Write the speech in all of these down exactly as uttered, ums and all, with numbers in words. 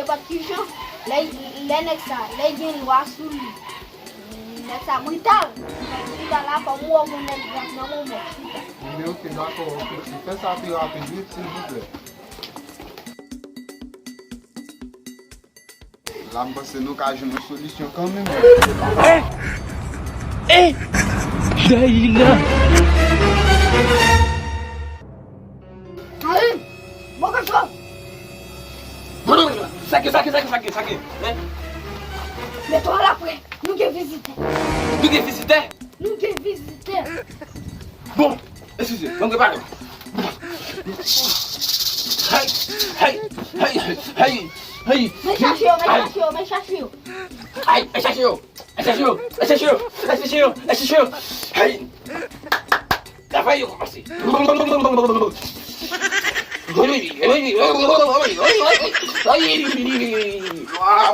Patrijan, lè, lè nèg sa, lè gen lwa sou li, nèg sa brital. Nèg brital la, kòm ou wè yon nèg grap nan men w, mèt brital. Men oke, dakò, oke. Fè sa pi rapid, wi, silvouplè. La, m panse nou ka jwenn yon solisyon kanmenm. Eh! Eh! Dayila! Karim! Bon, kòchon! Sa k gen, sa k gen, sa k gen, sa k gen, sa k gen, hein? Mete w la prè, nou gen vizitè. Nou gen vizitè? Nou gen vizitè. Bon, eskize, ban m repare. Hey, hey, hey, hey, hey. Men chache yo, men chache yo, men chache yo. Ay, men chache yo. Men chache yo, men chache yo, men chache yo, men chache yo. Hey. Travay yo kòmanse.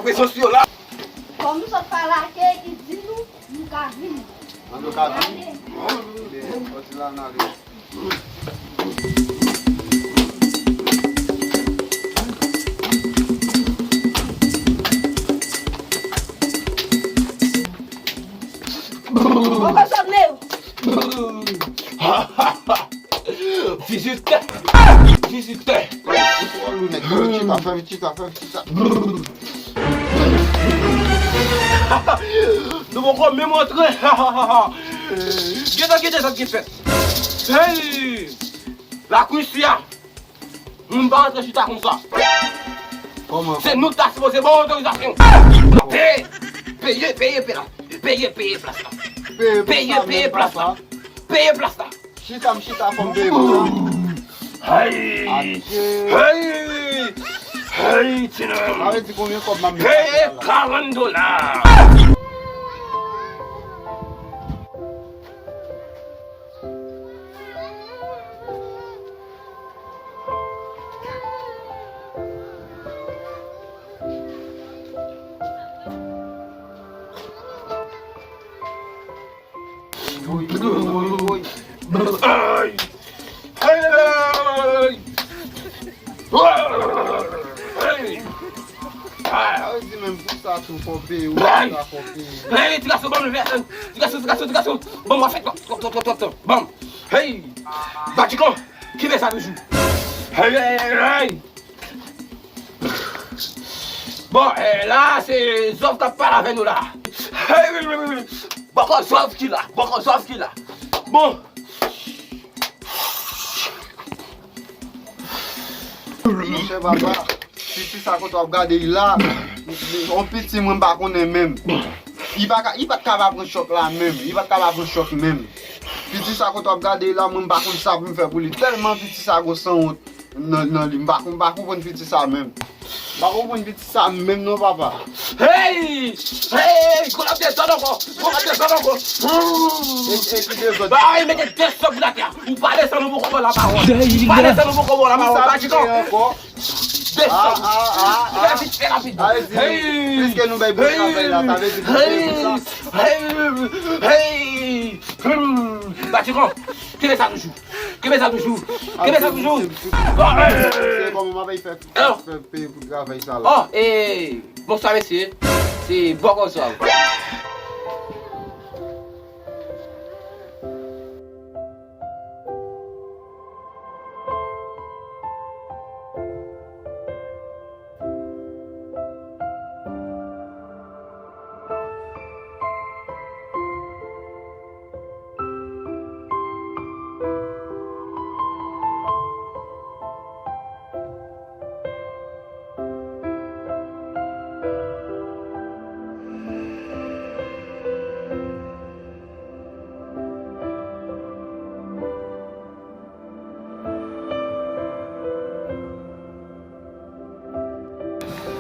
Prezans yo la. Kòm nou sot pa lage, li di nou, nou ka vini. An nou ka vini? Ebyen, sòti la, n ale. Poko sot men yo. Vizitè! Vizitè! Ou twò lou nèt. Chita, fè chita, fè chita. Nou poko menm antre. Gade, gade sa k fèt. Hey! Lakou isi a. Moun pa antre chita konsa. Kòman? Se nou k ta sipoze ba w otorizasyon. Peye, peye, peye, peye la. Peye, peye plas la. Peye, peye plas la. Peye plas la. Chita, m chita, fò m peye pou sa. Hey! Adye. Hey! Hey, ti nonm! Sa vle di konbyen kòb m ap mete atè a la? Peye karant dola! Ay! Ay! Ay! Sa vle di menm pou sa tou fò peye, wi, pou sa fò peye. Hey, ti gason, ban m vè, ti gason, ti gason, ti gason, ban m wè fèt, ban m. Hey! Batikan, kenbe sa toujou. Hey, hey, hey, hey! Bon, eh, la, se Zòf k ap pale avè nou la. Bòkò Zòf ki la, bòkò Zòf ki la. Bon. Monchè papa, piti sa kote w ap gade l la, yon piti mwen m pa konnen menm. Li pa ka, li pa t ka pa pran chòk la menm, li pa t ka pa pran chòk menm. Piti sa kote w ap gade l la, mwen m pa konn sa pou m fè pou li. Tèlman piti sa gwo sanwont. Nan, nan li, m pa, m pa konprann piti sa menm. M pa konprann piti sa menm non, papa. Hey! Hey! Gwo lap desann ankò! Gwo lap desann ankò! E, e ki dezòd? Bay, mete desann pou latè a. Ou pa desann, ou poko ba w lapawòl. Ou pa desann, ou poko ba w lapawòl. Batikan. Desann. Ah, ah, ah, ah. Fè vit, fè rapid. Hey! Piske nou bay bon travay la, sa vle di nou fè sa. Hey! Hey! Hmm. Batikan. Kenbe sa toujou. Kenbe sa toujou. Kenbe sa toujou. Bon, eh. Kòman m ap fè, fè peye pou travay sa la? Oh, eh, bonswa mesye. Se bòkò sa.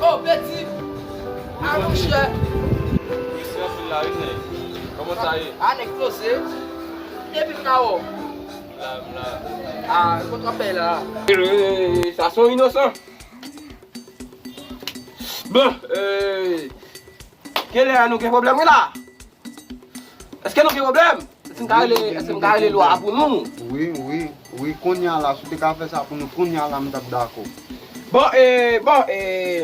Oh, Beti! Ah, monchè! Mèsi anpil la, wi, nèg. Kòman sa ye? Ah, nèg poze. Depi m ka wè w. M la, m la. Ah, kòman w ap fè la? Eh, sa se yon inosan. Bon, eh, kilè a nou gen pwoblèm, wi, la? Èske nou gen pwoblèm? Èske m ka rele, èske m ka rele lwa pou nou? Wi, wi, wi, kounye a la, si w te ka fè sa pou nou, kounye a la, m t ap dakò. Bon, e, bon, e,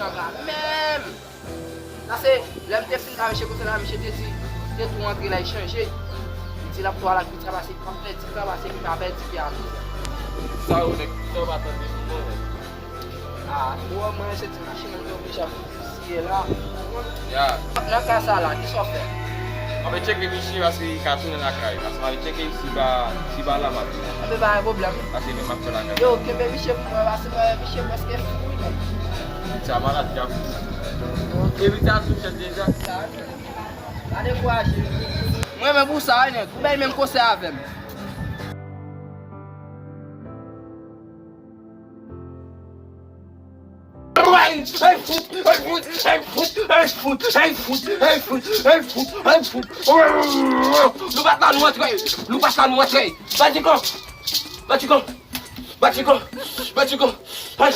mechan la menm. Sa se, lè m te fin ba misye konsèy la, misye te di, te tou antre la, li chanje. Li di l ap fè w al ak piti a, paske li p ap pèdi tan, paske li pa pèdi pye a tou. Sa yo, nèg, sa yo pa tande nou, non, nèg. Ah, bon, mwen, se ti machin mwen te oblije ap siye la. Ya. Nan ka sa la, kisa w fè? M ap tcheke misye paske li ka tounen lakay. Paske m ap tcheke si pa, si pa la, m ap tounen. Enben, pa gen pwoblèm. Paske men m ap fè lakay. Yo, kenbe misye pou mwen, paske mwen, misye prèske fou, wi, menm. Sa malad, y ap fou. Epi sa sou chèz deja. Pa dekouraje. Mwen, men pou sa, wi, nèg. Ou bay menm konsèy avè m. Loupat la, nou antre. Loupat la, nou antre. Batigo. Batigo. Batigo. Batigo. Hey,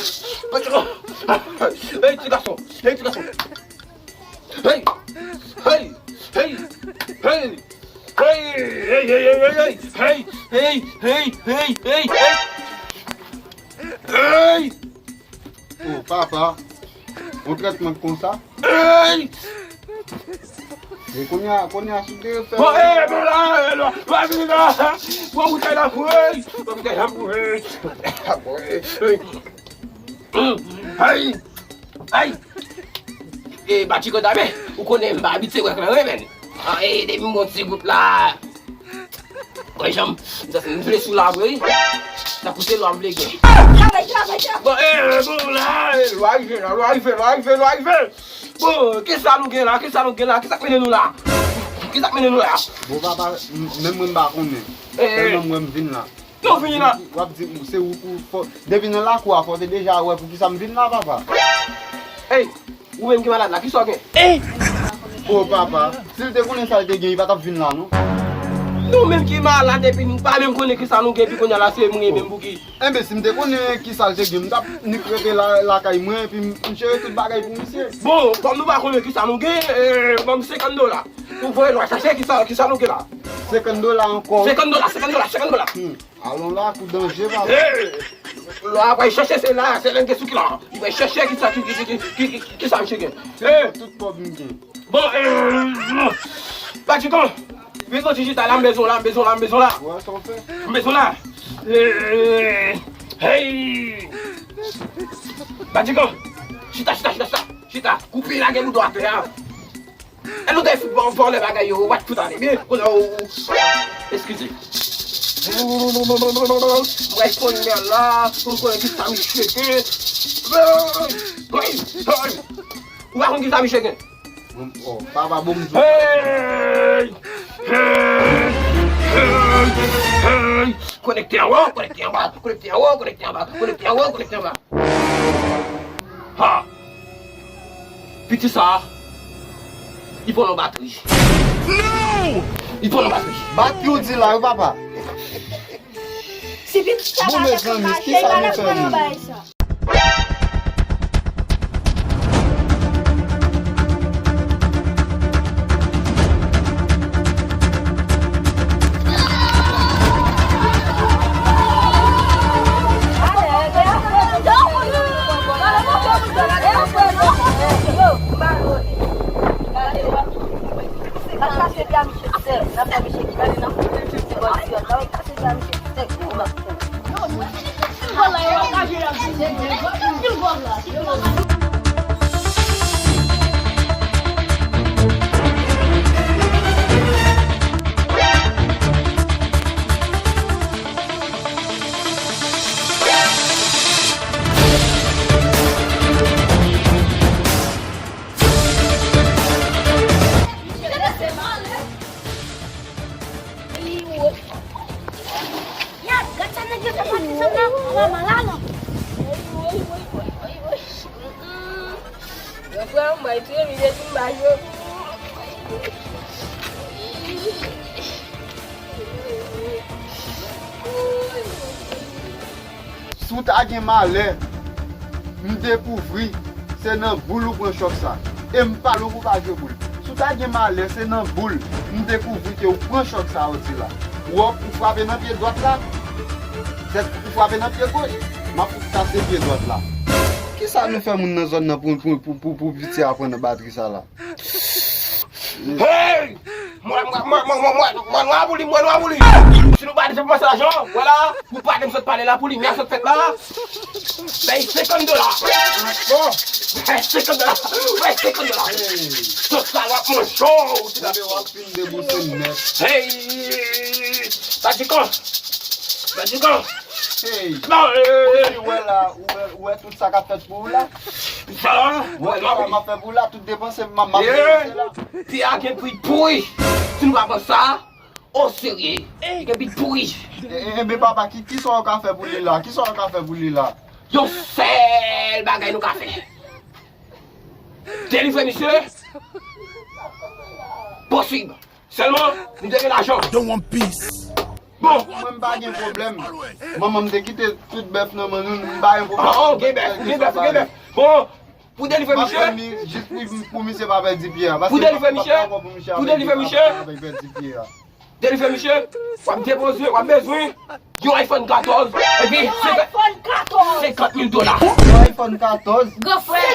Batigo. Hey, ti gason. Hey, ti gason. Hey. Hey. Hey. Hey. Hey. Hey. Hey. Hey. Hey. Hey. Hey. Hey. Hey. Hey. Hey. Hey. Hey. Hey. Oh, papa. Yon trètman konsa. Hey! E kounye a, kounye a, si w te fè. Bon, eh, bon, la, eh, lwa, lwa, vini la. Bon, boutèy la pou, hey! Bon, boutèy la pou, hey! Hey! Hey! E, Batigo, dame, ou konnen m pa abitye wè kleren, men. Ah, e, depi m gon ti gout la. Mwen janm, m santi m vle sou la vre, wi. Tankou se lwa m vle gen. Travay, travay, travay. Bon, eh, bon, la, eh, lwa rive la, lwa rive, lwa rive, lwa rive. Bon, kisa nou gen la, kisa nou gen la, kisa k mennen nou la? Kisa k mennen nou la? Bon, papa, m- menm mwen m pa konnen. Eh, eh. Sèlman mwen m vin la. Non, vini la. W ap di, se ou pou fò, depi nan lakou a, fò w te deja wè poukisa m vin la, papa. Hey, ou menm ki malad la, kisa w gen? Oh, papa, si l te konnen sa l te gen, li pa t ap vin la, non. Nou menm ki malad, epi nou pa menm konnen kisa nou gen, epi kounye a la, se mwen menm pou ki. Enben, si m te konnen kisa l te gen, m t ap nik rete la, lakay mwen, epi m, m jere tout bagay pou misye. Bon, kòm nou pa konnen kisa nou gen, eh, ban m senkant dola. Ou voye lwa chache kisa, kisa nou gen la? Senkant dola ankò. Senkant dola, senkant dola, senkant dola. Hmm. Alon la, kou danje, papa. Hey! Lò a pral chèche se la, se lè n gen sou ki la. Li pral chèche ki sa ki, ki, ki sa misye gen. Eh! Tout kòb m gen. Bon, eh, Badjikon, vin soti chita la, m bezwen w la, m bezwen w la, m bezwen w la. Wè, sa w fè? M bezwen w la. Eh, hey! Badjikon, chita, chita, chita, chita. Chita, koupe lage bouton atè a. E nou te fout bon vòlè bagay yo, w ap fout ale byen, kounye a w, eskize. Mwen kounye a la, pou m konnen ki sa misye gen. Hey! Hey! Ou pa konn ki sa misye gen? Bon, oh, papa, bon, m di. Hey! Hey! Hey! Hey! Konekte anwo, konekte anba, konekte anwo, konekte anba, konekte anwo, konekte anba. Ha! Piti sa, li pran yon batri. Non! Li pran yon batri. Batri ou di la wi, papa. Si piti sa pa fè mache, li pa t ap pran nan bagay sa. Ya, gad sa nèg yo fè pati sa nan mama la, non. Gran frè m bay touye m, li te di m ba jwe pou ou. Si w ta gen malè, m dekouvri se nan boul ou pran chòk sa. E m pale w pou w pa jwe boul. Si w ta gen malè, se nan boul m dekouvri ke w pran chòk sa yo di la. W ap, ou frape nan pye dwat la, sèt ou frape nan pye goch, m ap kase pye dwat la. Kisa nou fè moun nan zòn nan pou, pou, pou, pou, pou piti a pran nan batri sa la? Hey! Mwen, mwen, mwen, mwen, mwen, mwen, mwen nwa pou li, mwen nwa pou li. Si nou pa desann panse lajan, vwala, pou pa desann sot pale la pou li, men a sot fèt la. Bay senkant dola. Bon, bay senkant dola. Bay senkant dola. Sot sa w ap manje w. Ebe w ap fin debouse nèt. Hey! Badjikon. Badjikon. Hey. Non, eh, eh. Ou wè la, ou wè, ou wè tout sa k ap fèt pou ou la? Sa, ou wè tout sa m ap fè pou ou la, tout depanse m ap depanse la. Ti a gen pri pouri. Si nou pa pran sa o serye, gen pri pouri. E, e, e, men papa, ki, ki sa w ka fè pou li la? Ki sa w ka fè pou li la? Yon sèl bagay nou ka fè. Delivre misye. Posib. Sèlman, nou te gen lajan. Don't want peace. Bon. Mwen, m pa gen pwoblèm. Manman m te kite tout bèf nan men nou, m pa gen pwoblèm. Oh, oh, gen bèf, gen bèf, gen bèf. Bon, pou delivre misye. M ap tann li jis pou, pou misye pa pèdi pye a. Pou delivre misye. Pou delivre misye. Delivre misye. W ap depoze, w ap bezwen yon iPhone katòz. Epi, yon iPhone katòz. Senkant mil dola. Yon iPhone katòz. Gran frè.